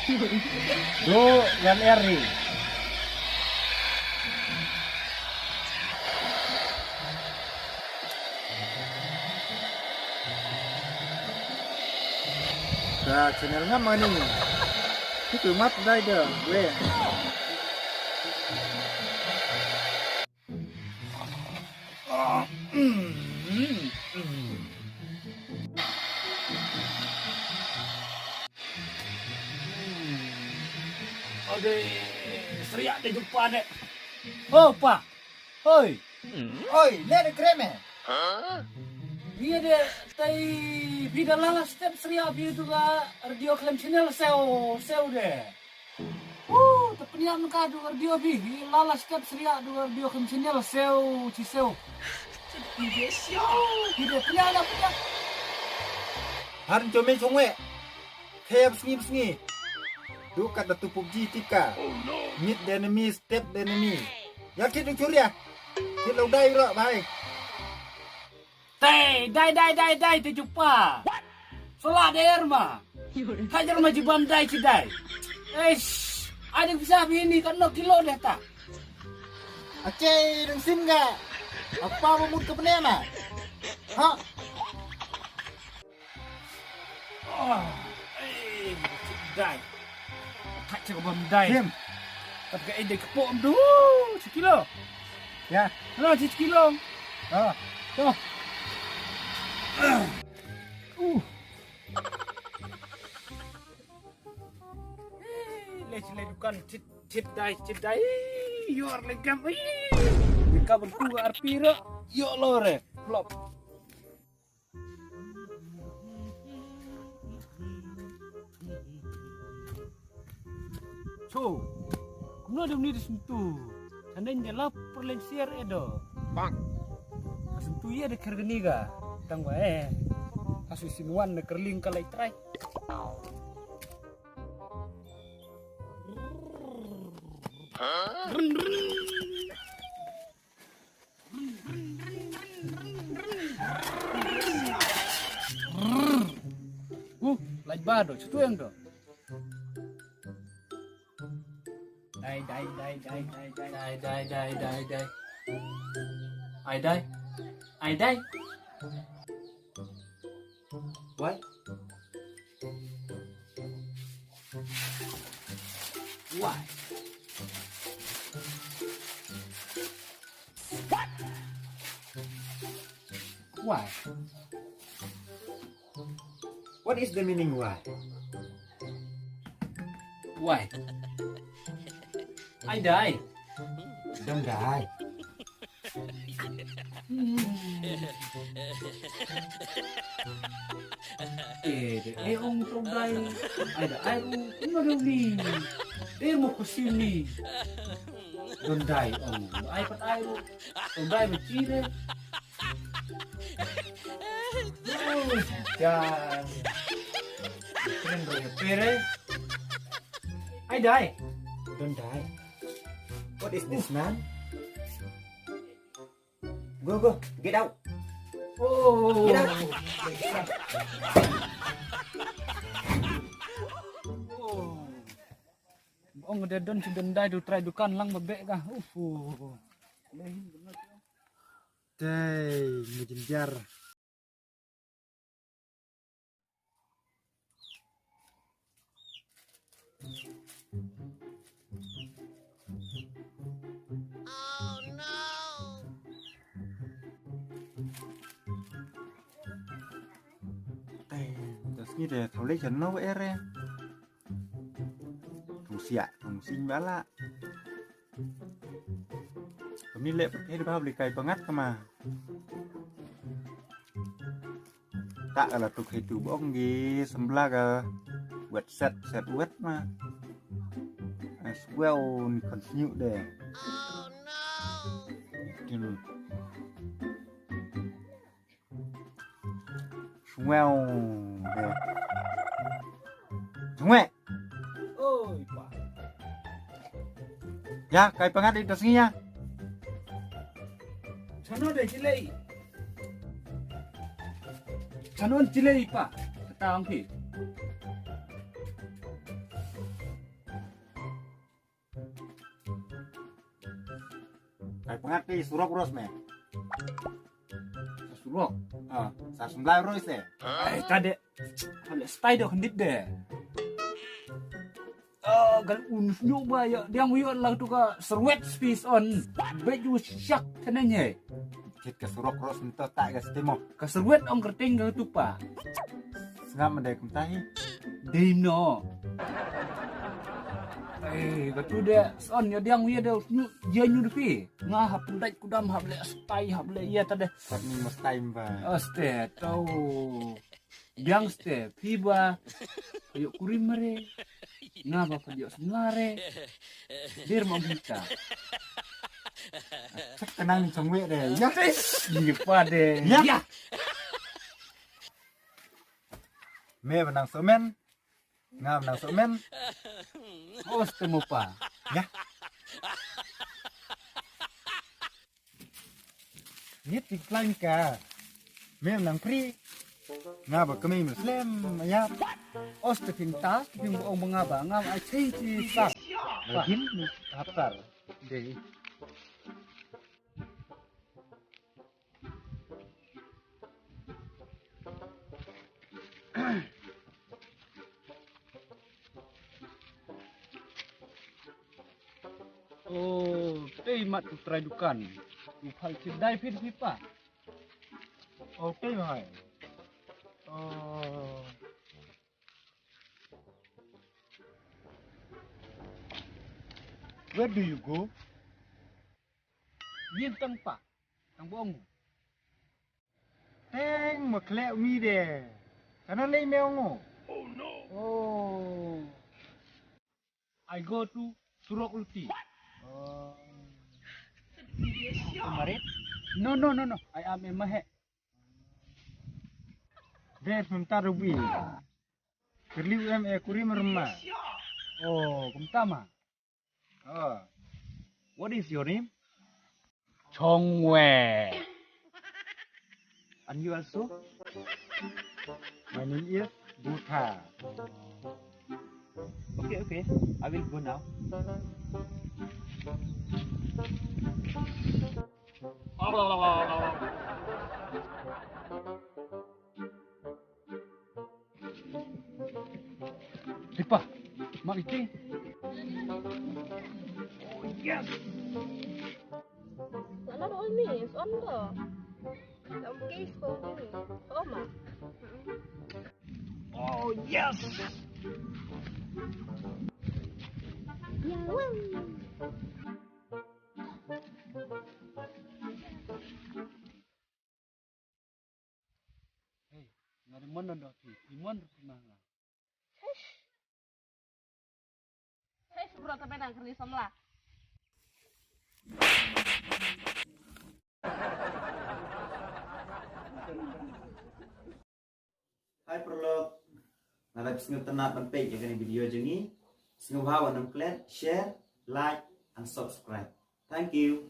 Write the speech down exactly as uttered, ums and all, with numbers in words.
Duh, ngan eri. Ka channel ngam ani. Kitu mat dai da, we. Ade, seriak de jumpa de. Oh, pa. Hoi. Hoi, le de kreme. Phi de tai phi da lala step seriak phi tu ka radio khlem channel sew, sew de. Uh, te pynïap ka tu ka radio phi, phi lala step seriak tu ka radio khlem channel sew, chi sew. Phi de pynïap na pynïap. Har jome chongwe. Khep sngi sngi. Du kat da tu PUBG tika. Meet the enemy, step the enemy. Ya kit du churia. Kit lo dai ro bai. Dai, dai, dai, dai, dai, te jupa. Sola der ma. Hajar ma jiban dai ci dai. Eish, ada bisa bini kan no kilo deh ta. Acei deng sim ga. Apa ba mut ke pene ma? Ha? Oh, eh, dai. Thak cak bam dai. Sim. Tapi ka ide kepok tu, sekilo. Ya. Hello, sekilo. Ah. Tu. Uh. Eh, le sile dukan cit cit dai cit dai. Yor le gam. Ih. Ka ban ku arpira. Yo lore. Flop. Cho. Kumno dum ni disentu. Chaneng de la perlen siar edo. Bang. Disentu ye de kergeni ga. Tang wa eh. Asu sinwan ne kerling kalai trai. Uh, lait ba do, chutu yang do. Dai, dai, dai, dai, dai, dai. Dai, dai, dai, dai, dai. Ai dai. Ai dai. Why? Why? Why? What is the meaning why? Why? Ai dai. Don't die. Eh, de, eh, ong tong dai. Ai da, ai, ong, ong, ong, ni. Eh, mo ko sini. Don't die, ong. Ai, pat ai, ong. Tong dai, mo chire. Oh, jan. Kren ro ya pere. Ai dai. Don't die. What is this, man? Go, go, get out. Oh. Get out. Oh. Ong de don ci don dai du trai dukan lang ba bek ka. Uh. Tei, mujinjar. Te sngi de thaw lei jan no ere. Thung siak, thung sing bala. Kami lek pakai di bawah beli kai pangat kama. Tak ala tu kai tu bong gi sembla ga wet set set wet ma. As well ni continue de. Tin. Shweo. Shweo. Oi pa. Ya, kai pangat di tasngi ya. Chano de chilei. Chano chilei pa. Kata ang pi. Pyngat te surok ros me. Surok. Ah, sa sumlai ros te. Ai, ta de. Hale stai do khandit de. Ah, gal un snu ba ya, diang wi la tu ka serwet space on. Bej u shak kena nye. Kit ka surok ros nto ta ka stimo. Ka serwet ong kerteng ka tu pa. Sngap mendai kumtahi. Dei no. Eh, ka tu de son ya diang wi de snu ya nyu de pi. Nga hap ndai kudam hap le stai hap le ya ta de. Sat ni mesti mba. Aste tau. Biang ste phi ba. Ayo kurim mare. Nga ba pha diok semlare. Dir ma kita. Cek kenang ni chong wek de. Ya. Ni pa de. Ya. Ya. Me benang somen. Nga benang somen. Os temu pa. Ya. Ngit ti klang ka. Me nang pri. Nga ba kemi me slem ya. Os te pin tas pin ba ong ba nga ba nga ba ai ti ti sar. Ba hin ni haptar. Dei. Oh, tei mat tu trai dukan. Tu phal chidai phi phi pa. Oh, tei mai. Oh. Where do you go? Yin tang pa. Tang bong. Teng ma khlek mi de. Kana lei me ong. Oh no. Oh. I go to Surok Ulti. Oh. You married? No, no, no, no. I am a mahek. Dad, mynta rubi. Kerliu em e kurim rema. Oh, kumta ma. Oh. What is your name? Chongwe. And you also? My name is Butha. Okay, okay. I will go now. Lipa, mak iti. Oh, yes. Not all me, it's on the. Some case for me. Oh, ma. Oh, yes. Yeah, well. Hey, nga de mon don do ti, ti mon ru ma nga. Hesh. Hesh, bro, tapi nang kri samla. Hai paralok. Nga da sngewtynnat ban peit ïa kane video jong ngi. Sngewbha wan ym klet, share, like and subscribe. Thank you.